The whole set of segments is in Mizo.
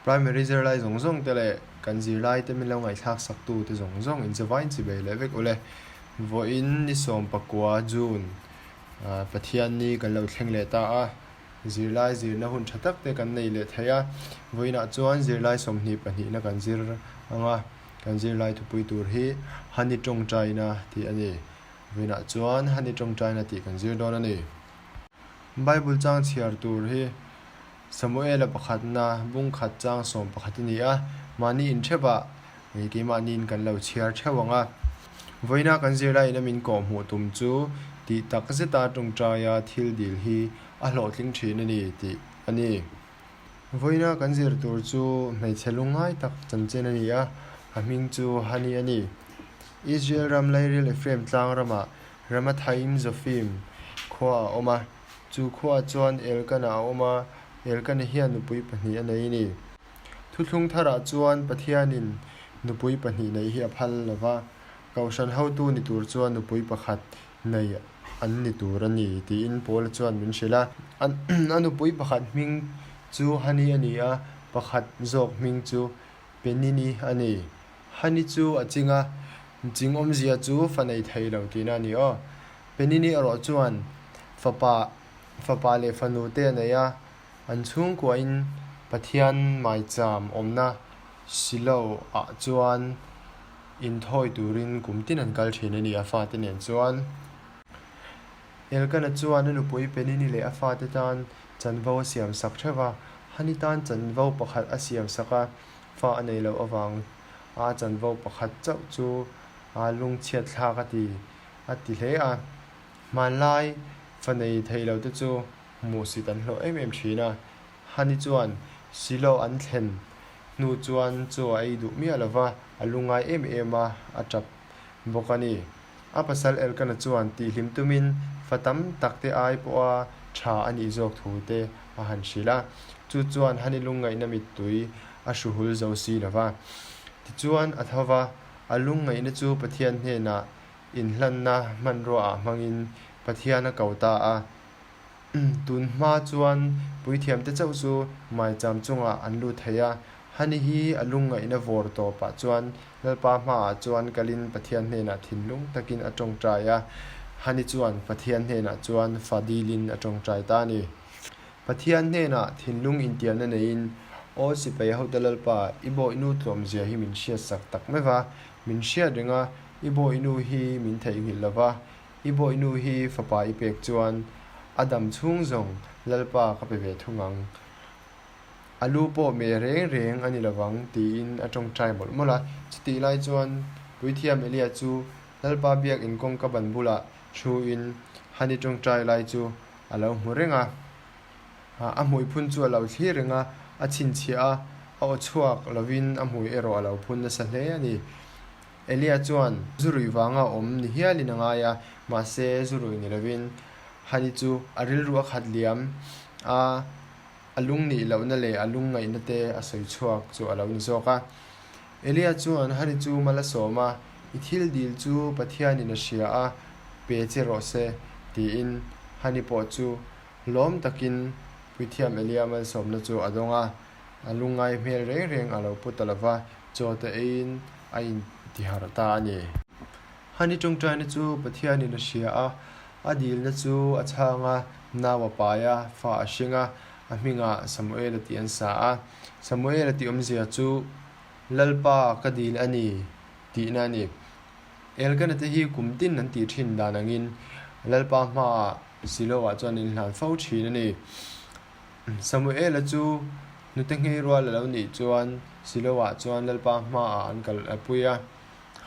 Primary zirlai zawng zawng te leh kan zirlai te min lo ngaihthlak sak tu te zawng zawng in chavain chibei leh vek ule. Vawiin ni 19 June Pathianni kan lo thleng leh ta a, zirlai zirna hun tha tak te kan nei leh thei a. Vawiinah chuan zirlai 22 na kan zir ang a, kan zirlai thupui tur hi Hani Tawngtaina tih a ni. Vawiinah chuan Hani Tawngtaina tih kan zir dawn a ni. Bible chang chhiar tur hi Samuela pakhatna bung khat chang 11 a ni a, mahni intheuhah ih keimahniin kan lo chhiar theuh ang a. Vawiina kan zirlaiin a min kawhhmuh tum chu tih tak zeta tawngtaia thil dil hi a hlawhtling thin a ni tih a ni. Vawiina kan zir tur chu hmeichhe lungngai tak chanchin a ni a, a hming chu Hani a ni. Israel ram Lairil Ephraim tlang ramah Ramathaim Zophim khua a awm a. Chu khuaah chuan Elkana a awm a, Elkana hian nupui pahnih a nei a ni. Thuthlung tharah chuan Pathianin nupui pahnih neih hi a phal lo va, Kohhran hotu ni tur chuan nupui pakhat nei an ni tur a ni tiin Paula chuan min hrilh a. A nupui pakhat hming chu Hani a ni a, pakhat zawk hming chu Penini a ni. Hani chu a ching a, ching awmzia chu fa nei thei lo tihna a ni aw. Penini erawh chuan fapa fapa leh fanu te a nei a, an chhungkuain Pathian maicham awmna Silo ah chuan inthawi turin kum tin an kal thin a ni a fate nen chuan. Elkana chuan a nupui Penini leh a fate tan chanvo a siam sak theuh a, Hani tan chanvo pakhat a siam sak a, fa a nei loh avang a chanvo pakhat chauh chu a lungchhiat thlak a ti. A ti hle a, hmanlai fa nei thei lo te chu hmuhsit an hlawh em em thin a. Hani chuan Silo an thlen hnu chuan chaw a ei duh miah lo va, a lungngai em em a, a tap bawk a ni. A pasal Elkana chuan tihhlim tumin fa tam tak te ai pawha tha a nih zawk thu te a han hrilh a, chu chuan Hani lungngaihna mittui a hruhul zo si lo va. Tichuan a tho va, a lungngaihna chu Pathian hnenah Inhlanna hmanruaah hmangin Pathian a ko ta a. Tun hma chuan puithiamte chauh chu maicham chungah an lut thei a. Hani hi a lungngaihna vawr tawpah chuan Lalpa hmaah chuan kalin Pathian hnenah thinlung takin a tawngtai a. Hani chuan Pathian hnenah chuan fa dilin a tawngtai ta a ni. Pathian hnenah thinlung intiamna neiin, Aw sipai hote Lalpa, i bawihnu tlawmzia hi min hriatsak tak meuh va, min hriat reng a, I bawihnu hi min theihnghilh lo va, i bawihnu hi fapa i pek chuan a dam chhung zawng Lalpa ka pe ve thung ang. A lu pawh meh reng reng a ni lo vang, tiin a tawngtai mawlh mawlh a. Chutih lai chuan Puithiam Elia chu Lalpa biakin kawngka ban bulah thuin Hani tawngtai lai chu a lo hmu reng a. A hmui phun chu a lo thlir reng a, a chhinchhiah a, a aw chhuak lovin a hmui erawh a lo phun nasa hle a ni. Elia chuan zu ruih vanga awm ni hialin a ngai a, mahse zu ruih ni lovin Hani chu a rilru a khat liam a, a lung nih lohna leh a lung ngaihna te a sawi chhuak chu a lo ni zawk a. Elia chuan Hani chu mal a sawm a, I thil dil chu Pathianin a hria a, pe che rawh se, tiin Hani pawh chu lawm takin Puithiam Elia malsawmna chu a dawng a, a lungngai hmel reng reng a lo pu ta lo va, chaw te eiin a intiharh ta a ni. Hani tawngtaina chu Pathianin a hria a, a dilna chu a chhang a, nau a pai a, fa a hring a, a hmingah Samuela tih an sa a. Samuela tih awmzia chu Lalpa ka dil a ni tihna a ni. Elkana te hi kum tin an tih thin dan angin Lalpa hmaah Siloah chuan an inhlan fo thin a ni. Samuela chu hnute nghei rual a lo nih chuan Siloah chuan Lalpa hmaah an kal a pui a.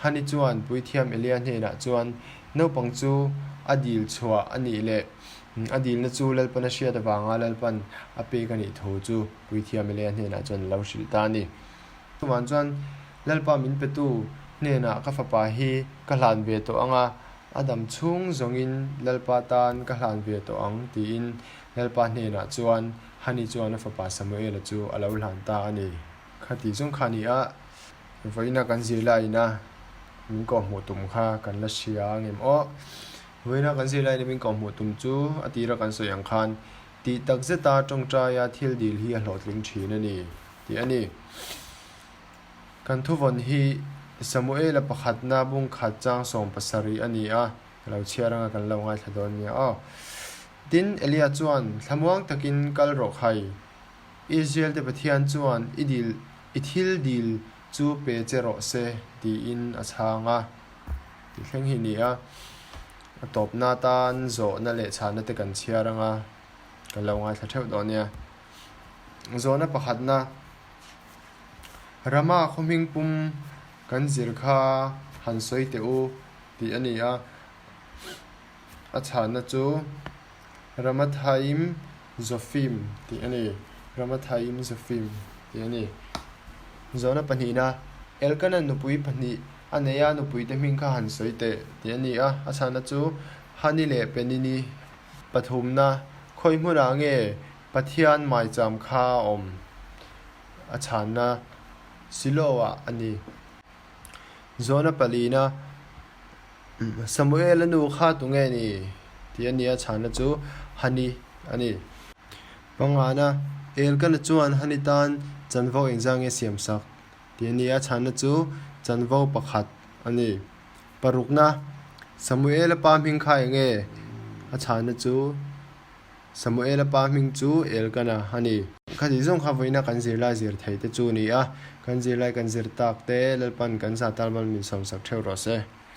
Hani chuan Puithiam Elia hnenah chuan naupang chu a dil chhuah a nih leh a dilna chu Lalpan a hriat avanga Lalpan a pek a nih thu chu Puithiam Elia hnenah chuan a lo hrilh ta a ni. Chuvang chuan Lalpa min petu hnenah ka fapa hi ka hlan ve tawh ang a, a dam chhung zawngin Lalpa tan ka hlan ve tawh ang tiin Lalpa hnenah chuan Hani chuan a fapa Samuela chu a lo hlan ta a ni. Khati zawng kha a ni a, vawiina kan zirlaiin a min kawhhmuh tum kha kan la hria ang em aw. Vawiina kan zirlaiin a min kawhhmuh tum chu a tira kan sawi ang khan tih tak zeta tawngtaia thil dil hi a hlawhtling thin a ni. tih a ni. Kan thuvawn hi Samuela pakhatna bungkhat chang 17 a ni a, ka lo chhiar anga kan lo ngaithla dawn nia aw. Tin, Elia chuan, Thlamuang takin kal rawh khai. Israel te Pathian chuan i dil i thil dil chu pe che rawh se, tiin a chhang a. Tih thleng hi a ni a. A tawpna atan zawhna leh chhahna te kan chhiar anga kan lo ngaithla theuh dawn nia. Zawhna pakhatna, Rama khaw hming pum kan zir kha han sawi teh u tih a ni a. A chhahna chu Ramathaim Zofim tih a ni. Ramathaim Zofim tih a ni. Zawhna pahnihna, Elkana nupui pahnih a nei a, nupuite hming kha han sawi teh tih a ni a. A chhahna chu Hani leh Penini pathumna, khawi hmunah nge Pathian maicham kha a awm? A chhanna Silo-ah a ni. Zawhna palina, Samuel-a nu kha tunge ni? tih a ni a, chhanna chu Hani a ni. Pangana, Elkana chuan Hani tan chanvo engzah nge siam sak? tih a ni a, chhanna chu chanvo pakhat a ni. Parukna, Samuel-a pa hming kha eng nge? A chhanna chu Samuel-a pa hming chu Elkana a ni. Khati zawng kha vawiina kan zirlai zir thei te chu a ni a, kan zirlai kan zir tak te Lalpan kan zah tal mal min sawmsak theuh rawh se.